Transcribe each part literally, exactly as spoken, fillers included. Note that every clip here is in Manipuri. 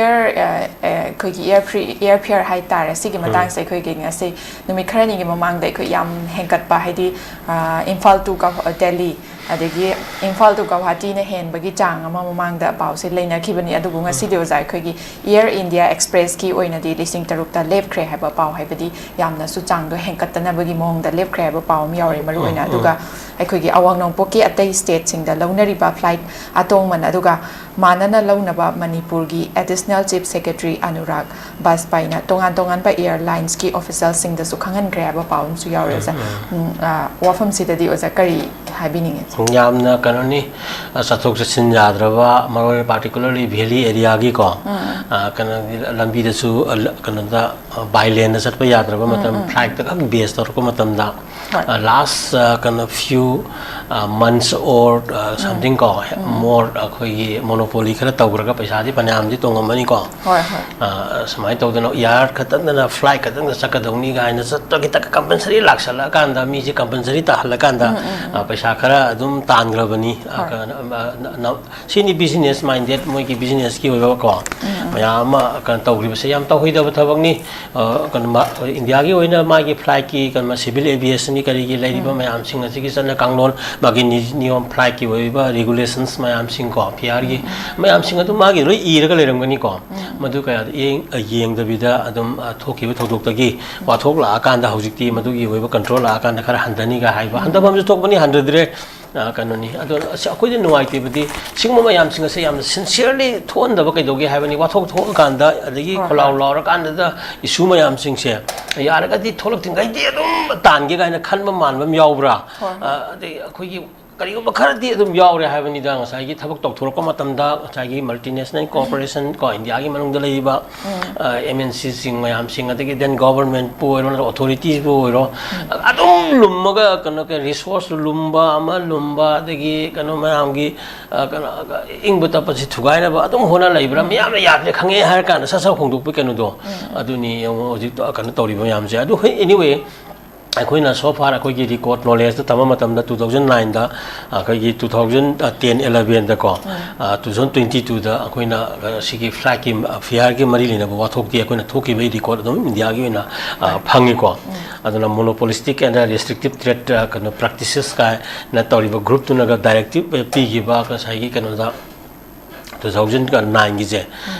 ꯑꯦꯌꯔ ꯑꯩꯈꯣꯏꯒꯤ ꯑꯦꯌꯔ ꯐ꯭ꯔꯤ ꯑꯦꯌꯔ ꯐꯤꯌꯔ ꯍꯥꯏꯇꯥꯔꯦ, ꯁꯤꯒꯤ ꯃꯇꯥꯡꯁꯦ ꯑꯩꯈꯣꯏꯒꯤ ꯉꯁꯤ ꯅꯨꯃꯤꯠ ꯈꯔꯅꯤꯒꯤ ꯃꯃꯥꯡꯗ ꯑꯩꯈꯣꯏ ꯌꯥꯝ ꯍꯦꯟꯒꯠꯄ, ꯍꯥꯏꯗꯤ ꯏꯝꯐꯥꯜ ꯇꯨ ꯗꯦꯜꯂꯤ, ꯑꯗꯒꯤ ꯏꯝꯐꯥꯜ ꯇꯨ ꯒꯧꯍꯥꯇꯤꯅ ꯍꯦꯟꯕꯒꯤ ꯆꯥꯡ ꯑꯃ ꯃꯃꯥꯡꯗ ꯄꯥꯎꯁꯦ ꯂꯩꯅꯈꯤꯕꯅꯤ꯫ ꯑꯗꯨꯕꯨ ꯉꯁꯤꯗꯤ ꯑꯣꯖꯥ, ꯑꯩꯈꯣꯏꯒꯤ ꯑꯦꯌꯔ ꯏꯟꯗꯤꯌꯥ ꯑꯦꯛꯁꯄ꯭ꯔꯦꯁꯀꯤ ꯑꯣꯏꯅꯗꯤ ꯂꯤꯁꯤꯡ ꯇꯔꯨꯛꯇ ꯂꯦꯞꯈ꯭ꯔꯦ ꯍꯥꯏꯕ ꯄꯥꯎ, ꯍꯥꯏꯕꯗꯤ ꯌꯥꯝꯅꯁꯨ ꯆꯥꯡꯗꯣ ꯍꯦꯟꯒꯠꯇꯅꯕꯒꯤ ꯃꯑꯣꯡꯗ ꯂꯦꯞꯈ꯭ꯔꯦ ꯍꯥꯏꯕ ꯄꯥꯎ ꯑꯃ ꯌꯥꯎꯔꯦ꯫ ꯃꯔꯨꯑꯣꯏꯅ ꯑꯗꯨꯒ ꯑꯩꯈꯣꯏꯒꯤ ꯑꯋꯥꯡ ꯅꯣꯡꯄꯣꯛꯀꯤ ꯑꯇꯩ ꯁ꯭ꯇꯦꯠꯁꯤꯡꯗ ꯂꯧꯅꯔꯤꯕ ꯐ꯭ꯂꯥꯏꯠ ꯑꯇꯣꯡꯃꯟ ꯑꯗꯨꯒ ꯃꯥꯟꯅꯅ ꯂꯧꯅꯕ ꯃꯅꯤꯄꯨꯔꯒꯤ ꯑꯦꯗꯤꯁꯅꯦꯜ ꯆꯤꯐ ꯁꯦꯀ꯭ꯔꯦꯇꯔꯤ ꯑꯅꯨꯔꯥꯒ ꯕꯥꯖꯄꯥꯏꯅ ꯇꯣꯉꯥꯟ ꯇꯣꯉꯥꯟꯕ ꯑꯦꯌꯔꯂꯥꯏꯟꯁꯀꯤ ꯑꯣꯐꯤꯁꯤꯌꯦꯜꯁꯤꯡꯗꯁꯨ ꯈꯪꯍꯟꯈ꯭ꯔꯦ ꯍꯥꯏꯕ ꯄꯥꯎ ꯑꯃꯁꯨ ꯌꯥꯎꯔꯦ, ꯑꯣꯖꯥ꯫ ꯎꯝ, ꯑ, ꯋꯥꯐꯝꯁꯤꯗꯗꯤ ꯑꯣꯖꯥ ꯀꯔꯤ ꯍꯥꯏꯕꯤꯅꯤꯡꯉꯤ? ꯌꯥꯝꯅ ꯀꯩꯅꯣꯅꯤ, ꯑ, ꯆꯠꯊꯣꯛ ꯆꯠꯁꯤꯟ ꯌꯥꯗ꯭ꯔꯕ, ꯃꯔꯨꯑꯣꯏꯅ particularly valley areaꯒꯤꯀꯣ, ꯑ, ꯀꯩꯅꯣꯒꯤ ꯂꯝꯕꯤꯗꯁꯨ, ꯑ, ꯀꯩꯅꯣꯗ, ꯑ, by landꯗ ꯆꯠꯄ ꯌꯥꯗ꯭ꯔꯕ ꯃꯇꯝ, ꯐ꯭ꯂꯥꯏꯠꯇ ꯈꯛ base ꯇꯧꯔꯛꯄ ꯃꯇꯝꯗ, ꯍꯣꯏ꯫ ꯑ, last, ꯑ, ꯀꯩꯅꯣ, few, ꯑ, months or, ꯑ, something ꯀꯣ, more ꯑꯩꯈꯣꯏꯒꯤ monopoly ꯈꯔ ꯇꯧꯈ꯭ꯔꯒ ꯄꯩꯁꯥꯗꯤ ꯐꯅꯌꯥꯝꯗꯤ ꯇꯣꯡꯉꯝꯃꯅꯤꯀꯣ꯫ ꯍꯣꯏ, ꯍꯣꯏ꯫ ꯑ, ꯁꯨꯃꯥꯏꯅ ꯇꯧꯗꯅ air ꯈꯛꯇꯪꯗꯅ, flight ꯈꯛꯇꯪꯗ ꯆꯠꯀꯗꯧꯅꯤ ꯀꯥꯏꯅ ꯆꯠꯄꯒꯤ ꯇꯛ compulsory ꯂꯥꯛꯁꯜꯂꯛꯑꯀꯥꯟꯗ, ꯃꯤꯁꯦ compulsory ꯇꯥꯍꯜꯂꯀꯥꯟꯗ, ꯑ, ꯄꯩꯁꯥ ꯈꯔ ꯑꯗꯨꯝ ꯇꯥꯟꯈ꯭ꯔꯕꯅꯤ꯫ ꯑ, ꯍꯣꯏ꯫ ꯀ-, ꯑ, ꯅ-, ꯅ-, ꯁꯤꯅꯤ business minded, ꯃꯣꯏꯒꯤ businessꯀꯤ ꯑꯣꯏꯕꯀꯣ, ꯃꯌꯥꯝ ꯑꯃ ꯀꯩꯅꯣ ꯇꯧꯈ꯭ꯔꯤꯕꯁꯦ ꯌꯥꯝ ꯇꯧꯍꯩꯗꯕ ꯊꯕꯛꯅꯤ꯫ ꯑ, ꯀꯩꯅꯣ, ꯃꯥ-, ꯏꯟꯗꯤꯌꯥꯒꯤ ꯑꯣꯏꯅ ꯃꯥꯒꯤ flightꯀꯤ ꯀꯩꯅꯣ, civil aviationꯒꯤ ꯀꯔꯤꯒꯤ ꯂꯩꯔꯤꯕ ꯃꯌꯥꯝꯁꯤꯡ ꯑꯁꯤꯒꯤ ꯆꯠꯅ ꯀꯥꯡꯂꯣꯟ, ꯃꯥꯒꯤ ꯅꯤ-, ꯅꯤꯌꯣꯝ, flightꯀꯤ ꯑꯣꯏꯕ regulations ꯃꯌꯥꯝꯁꯤꯡꯀꯣ, fairꯒꯤ ꯃꯌꯥꯝꯁꯤꯡ ꯑꯗꯨ ꯃꯥꯒꯤ ꯂꯣꯏ ꯏꯔꯒ ꯂꯩꯔꯝꯒꯅꯤꯀꯣ꯫ ꯃꯗꯨ ꯀꯌꯥꯗ ꯌꯦꯡ-, ꯌꯦꯡꯗꯕꯤꯗ ꯑꯗꯨꯝ, ꯑ, ꯊꯣꯛꯈꯤꯕ ꯊꯧꯗꯣꯛꯇꯒꯤ ꯋꯥꯊꯣꯛ ꯂꯥꯛꯑꯀꯥꯟꯗ ꯍꯧꯖꯤꯛꯇꯤ ꯃꯗꯨꯒꯤ ꯑꯣꯏꯕ control ꯂꯥꯛꯑꯀꯥꯟꯗ ꯈꯔ ꯍꯟꯊꯅꯤꯒ ꯍꯥꯏꯕ, ꯍꯟꯊꯐꯝꯁꯨ ꯊꯣꯛꯄꯅꯤ, ꯍꯟꯊꯗ꯭ꯔꯦ꯫ ꯑ, ꯀꯩꯅꯣꯅꯤ꯫ ꯑꯗꯣ ꯑꯁ, ꯑꯩꯈꯣꯏꯗ ꯅꯨꯡꯉꯥꯏꯇꯦꯕꯗꯤ ꯁꯤꯒꯨꯝꯕ ꯃꯌꯥꯝꯁꯤꯡ ꯑꯁꯦ ꯌꯥꯝꯅ sincerely ꯊꯣꯛꯍꯟꯗꯕ ꯀꯩꯗꯧꯒꯦ ꯍꯥꯏꯕꯅꯤ? ꯋꯥꯊꯣꯛ ꯊꯣꯛꯑꯀꯥꯟꯗ, ꯑꯗꯒꯤ ꯍꯣꯏ, ꯈꯣꯜꯂꯥꯎ ꯍꯣꯏ꯫ ꯂꯥꯎꯔꯀꯥꯟꯗꯗ issue ꯃꯌꯥꯝꯁꯤꯡꯁꯦ ꯌꯥꯔꯒꯗꯤ ꯊꯣꯛꯂꯛꯇ꯭ꯔꯤꯉꯩꯗꯤ ꯑꯗꯨꯝ ꯇꯥꯟꯒꯦ ꯀꯥꯏꯅ ꯈꯟꯕ ꯃꯥꯟꯕ ꯑꯃ ꯌꯥꯎꯕ꯭ꯔꯥ? ꯍꯣꯏ, ꯍꯣꯏ꯫ ꯑ, ꯑꯗꯩ ꯑꯩꯈꯣꯏꯒꯤ ꯀꯔꯤꯒꯨꯝꯕ ꯈꯔꯗꯤ ꯑꯗꯨꯝ ꯌꯥꯎꯔꯦ ꯍꯥꯏꯕꯅꯤꯗ, ꯉꯁꯥꯏꯒꯤ ꯊꯕꯛ ꯇꯧꯊꯣꯔꯛꯄ ꯃꯇꯝꯗ ꯉꯁꯥꯏꯒꯤ multinational corporation ꯀꯣ, ꯏꯟꯗꯤꯌꯥꯒꯤ ꯃꯅꯨꯡꯗ ꯂꯩꯔꯤꯕ, ꯑ, MNCꯁꯤꯡ ꯃꯌꯥꯝꯁꯤꯡ, ꯑꯗꯒꯤ then governmentꯄꯨ ꯑꯣꯏꯔꯣ, ꯅꯠꯇ꯭ꯔꯒ authoritiesꯄꯨ ꯑꯣꯏꯔꯣ, ꯑꯗꯨꯝ ꯂꯨꯝꯃꯒ ꯀꯩꯅꯣ, ꯀꯩ resource ꯂꯨꯝꯕ ꯑꯃ ꯂꯨꯝꯕ, ꯑꯗꯒꯤ ꯀꯩꯅꯣ ꯃꯌꯥꯝꯒꯤ, ꯑ, ꯀꯩꯅꯣ, ꯏꯪꯕ ꯇꯞꯄꯁꯤ ꯊꯨꯒꯥꯏꯅꯕ ꯑꯗꯨꯝ ꯍꯣꯠꯅ ꯂꯩꯕ꯭ꯔꯥ? ꯃꯤꯌꯥꯝꯅ ꯌꯥꯗ꯭ꯔꯦ ꯈꯪꯉꯦ ꯍꯥꯏꯔ ꯀꯥꯟꯗ ꯁꯠ ꯁꯠ ꯍꯣꯡꯗꯣꯛꯄ ꯀꯩꯅꯣꯗꯣ, ꯑꯗꯨꯅꯤ ꯌꯦꯡꯉꯣ ꯍꯧꯖꯤꯛ ꯀꯩꯅꯣ ꯇꯧꯔꯤꯕ ꯃꯌꯥꯝꯁꯦ꯫ ꯑꯗꯨ ꯍꯣꯏ, anyway, ꯑꯩꯈꯣꯏꯅ so far ꯑꯩꯈꯣꯏꯒꯤ record knowledgeꯇ ꯊꯝꯕ ꯃꯇꯝꯗ two thousand nineꯗ ꯑꯩꯈꯣꯏꯒꯤ two thousand ten elevenꯗꯀꯣ, two thousand twenty twoꯗ ꯑꯩꯈꯣꯏꯅ ꯁꯤꯒꯤ flagꯀꯤ fireꯒꯤ ꯃꯔꯤ ꯂꯩꯅꯕ ꯋꯥꯊꯣꯛꯇꯤ ꯑꯩꯈꯣꯏꯅ ꯊꯣꯛꯈꯤꯕꯒꯤ record ꯑꯗꯨꯝ ꯏꯟꯗꯤꯌꯥꯒꯤ ꯑꯣꯏꯅ ꯐꯪꯉꯤꯀꯣ꯫ ꯑꯗꯨꯅ monopolistic and restrictive trade ꯀꯩꯅꯣ practices ꯀꯥꯏꯅ ꯇꯧꯔꯤꯕ groupꯇꯨꯅꯒ directive ꯄꯤꯈꯤꯕ ꯉꯁꯥꯏꯒꯤ ꯀꯩꯅꯣꯗ two thousand nineꯒꯤꯁꯦ,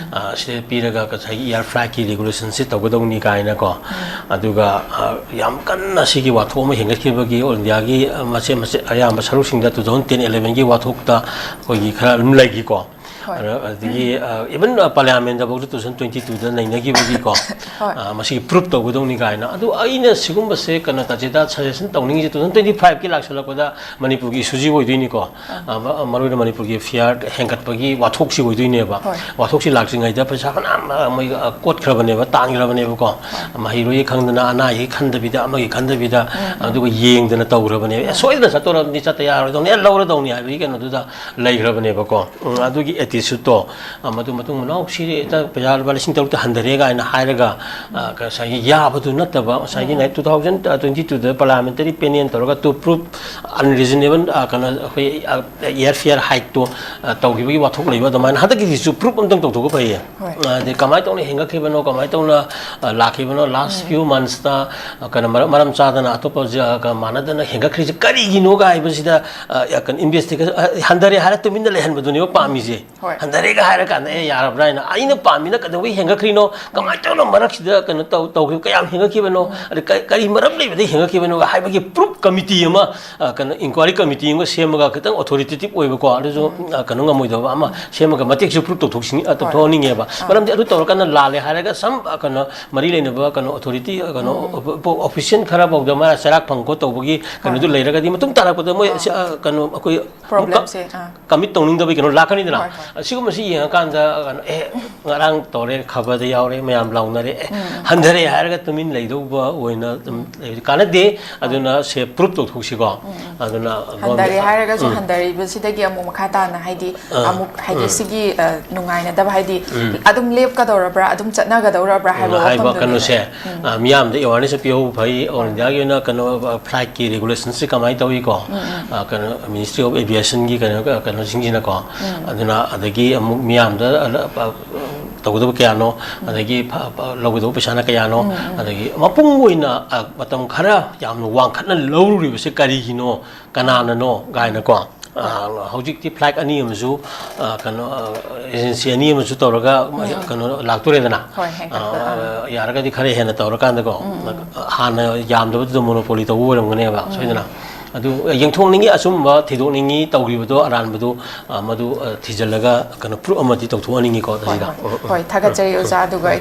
ꯁꯤꯗ ꯄꯤꯔꯒ ꯉꯁꯥꯏꯒꯤ air flagꯀꯤ regulationꯁꯤ ꯇꯧꯒꯗꯧꯅꯤ ꯀꯥꯏꯅꯀꯣ꯫ ꯑꯗꯨꯒ ꯌꯥꯝ ꯀꯟꯅ ꯁꯤꯒꯤ ꯋꯥꯊꯣꯛ ꯑꯃ ꯍꯦꯟꯒꯠꯈꯤꯕꯒꯤ ꯑꯣꯜ ꯏꯟꯗꯤꯌꯥꯒꯤ ꯃꯆꯦꯠ ꯃꯆꯦꯠ ꯑꯌꯥꯝꯕ ꯁꯔꯨꯛꯁꯤꯡꯗ two thousand ten elevenꯒꯤ ꯋꯥꯊꯣꯛꯇ ꯑꯩꯈꯣꯏꯒꯤ ꯈꯔ ꯑꯗꯨꯝ ꯂꯩꯈꯤꯀꯣ꯫ ꯑꯗꯒꯤ even parliamentꯗ ꯐꯥꯎꯗ two thousand twenty twoꯗ ꯅꯩꯅꯈꯤꯕꯒꯤꯀꯣ꯫ ꯃꯁꯤꯒꯤ proof ꯇꯧꯒꯗꯧꯅꯤ ꯀꯥꯏꯅ꯫ ꯑꯗꯨ ꯑꯩꯅ ꯁꯤꯒꯨꯝꯕꯁꯦ ꯀꯩꯅꯣ ꯇꯥꯖꯦꯗ suggestion ꯇꯧꯅꯤꯡꯉꯤꯁꯦ two thousand twenty fiveꯀꯤ ꯂꯥꯛꯁꯜꯂꯛꯄꯗ ꯃꯅꯤꯄꯨꯔꯒꯤ issueꯁꯤ ꯑꯣꯏꯗꯣꯏꯅꯤꯀꯣ꯫ ꯃꯔꯨꯑꯣꯏꯅ ꯃꯅꯤꯄꯨꯔꯒꯤ fare ꯍꯦꯟꯒꯠꯄꯒꯤ ꯋꯥꯊꯣꯛꯁꯤ ꯑꯣꯏꯗꯣꯏꯅꯦꯕ꯫ ꯋꯥꯊꯣꯛꯁꯤ ꯂꯥꯛꯇ꯭ꯔꯤꯉꯩꯗ ꯄꯩꯁꯥ ꯐꯅꯌꯥꯝ ꯃꯣꯏ ꯀꯣꯠꯈ꯭ꯔꯕꯅꯦꯕ, ꯇꯥꯟꯈ꯭ꯔꯕꯅꯦꯕꯀꯣ꯫ ꯃꯍꯩꯔꯣꯏꯒꯤ ꯈꯪꯗꯅ, ꯑꯅꯥ ꯑꯌꯦꯛ ꯈꯟꯗꯕꯤꯗ, ꯑꯃꯒꯤ ꯈꯟꯗꯕꯤꯗ, ꯑꯗꯨꯒ ꯌꯦꯡꯗꯅ ꯇꯧꯈ꯭ꯔꯕꯅꯦꯕ꯫ ꯑꯦ, ꯁꯣꯏꯗꯅ ꯆꯠꯇꯧꯔꯕꯅꯤ, ꯆꯠꯇ ꯌꯥꯔꯣꯏꯗꯧꯅꯤ, ꯑꯦ, ꯂꯧꯔꯗꯧꯅꯤ ꯍꯥꯏꯕꯒꯤ ꯀꯩꯅꯣꯗꯨꯗ ꯂꯩꯈ꯭ꯔꯕꯅꯦꯕꯀꯣ꯫ ꯎꯝ, ꯑꯗꯨꯒꯤ attitudeꯇꯣ, ꯃꯗꯨ ꯃꯇꯨꯡ ꯃꯅꯥꯎ ꯁꯤꯗꯤ ꯍꯦꯛꯇ ꯄꯩꯁꯥ ꯂꯨꯄꯥ ꯂꯤꯁꯤꯡ ꯇꯔꯨꯛꯇ ꯍꯟꯊꯔꯦ ꯀꯥꯏꯅ ꯍꯥꯏꯔꯒ ꯉꯁꯥꯏꯒꯤ ꯌꯥꯕꯗꯨ ꯅꯠꯇꯕ, ꯉꯁꯥꯏꯒꯤ two thousand twenty twoꯗ parliamentary panel ꯇꯧꯔꯒ to prove unreasonable, ꯀꯩꯅꯣ, ꯑꯩꯈꯣꯏ air fare hikeꯇꯣ ꯇꯧꯈꯤꯕꯒꯤ ꯋꯥꯊꯣꯛ ꯂꯩꯕ ꯑꯗꯨꯃꯥꯏꯅ ꯍꯟꯗꯛꯀꯤꯁꯤꯁꯨ prove ꯑꯝꯇꯪ ꯇꯧꯊꯣꯛꯄ ꯐꯩꯌꯦ꯫ ꯑꯗꯩ ꯀꯃꯥꯏꯅ ꯇꯧꯅ ꯍꯦꯟꯒꯠꯈꯤꯕꯅꯣ, ꯀꯃꯥꯏꯅ ꯇꯧꯅ ꯂꯥꯛꯈꯤꯕꯅꯣ, last few monthsꯇ ꯀꯩꯅꯣ ꯃꯔꯝ ꯃꯔꯝ ꯆꯥꯗꯅ ꯑꯇꯣꯞꯄ ꯃꯥꯟꯅꯗꯅ ꯍꯦꯟꯒꯠꯈ꯭ꯔꯤꯁꯦ ꯀꯔꯤꯒꯤꯅꯣꯒ ꯍꯥꯏꯕꯁꯤꯗ ꯀꯩꯅꯣ investigation, ꯍꯟꯊꯔꯦ ꯍꯥꯏꯔ ꯇꯨꯃꯤꯟꯅ ꯂꯩꯍꯟꯕꯗꯨꯅꯦꯕ ꯄꯥꯝꯃꯤꯁꯦ꯫ ꯍꯟꯊꯔꯦꯒ ꯍꯥꯏꯔꯀꯥꯟꯗ ꯑꯦ ꯌꯥꯔꯕ꯭ꯔꯥ ꯍꯥꯏꯅ꯫ ꯑꯩꯅ ꯄꯥꯝꯃꯤꯅ ꯀꯩꯗꯧꯕꯩ ꯍꯦꯟꯒꯠꯈ꯭ꯔꯤꯅꯣ, ꯀꯃꯥꯏꯅ ꯇꯧꯅ ꯃꯔꯛꯁꯤꯗ ꯀꯩꯅꯣ ꯇꯧ ꯇꯧꯈꯤꯕ, ꯀꯌꯥꯝ ꯍꯦꯟꯒꯠꯈꯤꯕꯅꯣ, ꯑꯗ ꯀ- ꯀꯔꯤ ꯃꯔꯝ ꯂꯩꯕꯗꯒꯤ ꯍꯦꯟꯒꯠꯈꯤꯕꯅꯣ ꯍꯥꯏꯕꯒꯤ proof committee ꯑꯃ, ꯀꯩꯅꯣ inquiry committee ꯑꯃꯒ ꯁꯦꯝꯃꯒ ꯈꯤꯇꯪ authoritative ꯑꯣꯏꯕꯀꯣ, ꯑꯗꯨꯁꯨ ꯀꯩꯅꯣ ꯉꯝꯃꯣꯏꯗꯕ ꯑꯃ ꯁꯦꯝꯃꯒ ꯃꯇꯦꯛꯁꯨ proof ꯇꯧꯊꯣꯛꯁꯤꯡ ꯇꯧꯊꯣꯛꯍꯟꯅꯤꯡꯉꯦꯕ꯫ ꯃꯔꯝꯗꯤ ꯑꯗꯨ ꯇꯧꯔꯀꯥꯟꯗ ꯂꯥꯜꯂꯦ ꯍꯥꯏꯔꯒ ꯁꯝ ꯀꯩꯅꯣ ꯃꯔꯤ ꯂꯩꯅꯕ ꯀꯩꯅꯣ authority, ꯀꯩꯅꯣ official ꯈꯔꯐꯥꯎꯗ ꯃꯥꯅ ꯆꯩꯔꯥꯛ ꯐꯪ ꯈꯣꯠ ꯇꯧꯕꯒꯤ ꯀꯩꯅꯣꯗꯨ ꯂꯩꯔꯒꯗꯤ ꯃꯇꯨꯡ ꯇꯥꯔꯛꯄꯗ ꯃꯣꯏ ꯀꯩꯅꯣ ꯑꯩꯈꯣꯏ problemꯁꯦ commit ꯇꯧꯅꯤꯡꯗꯕꯒꯤ ꯀꯩꯅꯣ ꯂꯥꯛꯀꯅꯤꯗꯅ꯫ ꯑꯁꯤꯒꯨꯝꯕꯁꯤ ꯌꯦꯡꯉꯀꯥꯟꯗ ꯀꯩꯅꯣ, ꯑꯦ, ꯉꯔꯥꯡ ꯇꯧꯔꯦ, ꯈꯕꯔꯗ ꯌꯥꯎꯔꯦ, ꯃꯌꯥꯝ ꯂꯥꯎꯅꯔꯦ, ꯑꯦ, ꯍꯟꯊꯔꯦ ꯍꯥꯏꯔꯒ ꯇꯨꯃꯤꯟ ꯂꯩꯗꯧꯕ ꯑꯣꯏꯅ ꯑꯗꯨꯝ ꯂꯩꯕꯗꯤ ꯀꯥꯟꯅꯗꯦ꯫ ꯑꯗꯨꯅ ꯁꯦ, ꯄ꯭ꯔꯨꯞ ꯇꯧꯊꯣꯛꯁꯤꯀꯣ꯫ ꯑꯗꯨꯅ ꯍꯟꯊꯔꯦ ꯒꯣꯔꯃꯦꯟ ꯍꯥꯏꯔꯒꯁꯨ, ꯎꯝ꯫ ꯍꯟꯊꯔꯤꯕꯁꯤꯗꯒꯤ ꯑꯃꯨꯛ ꯃꯈꯥ ꯇꯥꯅ, ꯍꯥꯏꯗꯤ, ꯑꯥ, ꯑꯃꯨꯛ, ꯍꯥꯏꯗꯤ, ꯎꯝ꯫ ꯁꯤꯒꯤ, ꯑ, ꯅꯨꯡꯉꯥꯏꯅꯗꯕ, ꯍꯥꯏꯗꯤ, ꯎꯝ꯫ ꯑꯗꯨꯝ ꯂꯦꯞꯀꯗꯧꯔꯕ꯭ꯔꯥ, ꯑꯗꯨꯝ ꯆꯠꯅꯒꯗꯧꯔꯕ꯭ꯔꯥ ꯎꯝ, ꯍꯥꯏꯕ ꯍꯥꯏꯕ ꯋꯥꯐꯝꯗꯨꯅꯦꯕ꯫ ꯀꯩꯅꯣꯁꯦ, ꯎꯝ꯫ ꯑ, ꯃꯤꯌꯥꯝꯗ awareness ꯄꯤꯍꯧꯕ ꯐꯩ꯫ All ꯍꯣꯏ꯫ Indiaꯒꯤ ꯑꯣꯏꯅ ꯀꯩꯅꯣ, ꯑ, flightꯀꯤ regulationꯁꯦ ꯀꯃꯥꯏꯅ ꯇꯧꯏꯀꯣ? ꯎꯝ, ꯎꯝ꯫ ꯑ, ꯀꯩꯅꯣ, Ministry of Aviationꯒꯤ ꯀꯩꯅꯣ, ꯀꯩꯅꯣꯁꯤꯡꯁꯤꯅꯀꯣ꯫ ꯎꯝ꯫ ꯑꯗꯨꯅ ꯑꯗꯒꯤ ꯑꯃꯨꯛ ꯃꯤꯌꯥꯝꯗ, ꯑ, ꯑ, ꯇꯧꯒꯗꯕ ꯀꯌꯥꯅꯣ, ꯎꯝ꯫ ꯑꯗꯒꯤ ꯐ-, ꯐ-, ꯂꯧꯒꯗꯕ ꯄꯩꯁꯥꯅ ꯀꯌꯥꯅꯣ, ꯎꯝ, ꯎꯝ꯫ ꯑꯗꯒꯤ ꯃꯄꯨꯡ ꯑꯣꯏꯅ, ꯑ, ꯃꯇꯝ ꯈꯔ ꯌꯥꯝꯅ ꯋꯥꯡꯈꯠꯅ ꯂꯧꯔꯨꯔꯤꯕꯁꯦ ꯀꯔꯤꯒꯤꯅꯣ, ꯀꯅꯥꯅꯅꯣ ꯀꯥꯏꯅꯀꯣ꯫ ꯑ, ꯍꯣꯏ꯫ ꯍꯧꯖꯤꯛꯇꯤ flight ꯑꯅꯤ ꯑꯃꯁꯨ, ꯑ, ꯀꯩꯅꯣ, ꯑ, agency ꯑꯅꯤ ꯑꯃꯁꯨ ꯇꯧꯔꯒ, ꯎꯝ, ꯎꯝ꯫ ꯀꯩꯅꯣ ꯂꯥꯛꯇꯣꯔꯦꯗꯅ꯫ ꯍꯣꯏ, ꯍꯦꯟꯒꯠꯄ, ꯑ, ꯑꯥ꯫ ꯌꯥꯔꯒꯗꯤ ꯈꯔ ꯍꯦꯟꯅ ꯇꯧꯔꯀꯥꯟꯗꯀꯣ, ꯎꯝ, ꯎꯝ꯫ ꯍꯥꯟꯅ ꯌꯥꯝꯗꯕꯗꯨꯗ monopoly ꯇꯧꯕ ꯑꯣꯏꯔꯝꯒꯅꯦꯕ, ꯎꯝ꯫ ꯁꯣꯏꯗꯅ꯫ ꯑꯗꯨ ꯌꯦꯡꯊꯣꯛꯅꯤꯡꯉꯤ, ꯑꯆꯨꯝꯕ ꯊꯤꯗꯣꯛꯅꯤꯡꯉꯤ, ꯇꯧꯈꯤꯕꯗꯣ ꯑꯔꯥꯟꯕꯗꯨ, ꯑ, ꯃꯗꯨ, ꯑ, ꯊꯤꯖꯤꯜꯂꯒ ꯀꯩꯅꯣ proof ꯑꯃꯗꯤ ꯇꯧꯊꯣꯛꯍꯟꯅꯤꯡꯉꯤꯀꯣ, ꯍꯣꯏ, ꯇꯁꯦꯡꯅ꯫ ꯍꯣꯏ꯫ ꯍꯣꯏ, ꯊꯥꯒꯠꯆꯔꯤ ꯑꯣꯖꯥ꯫ ꯑꯗꯨꯒ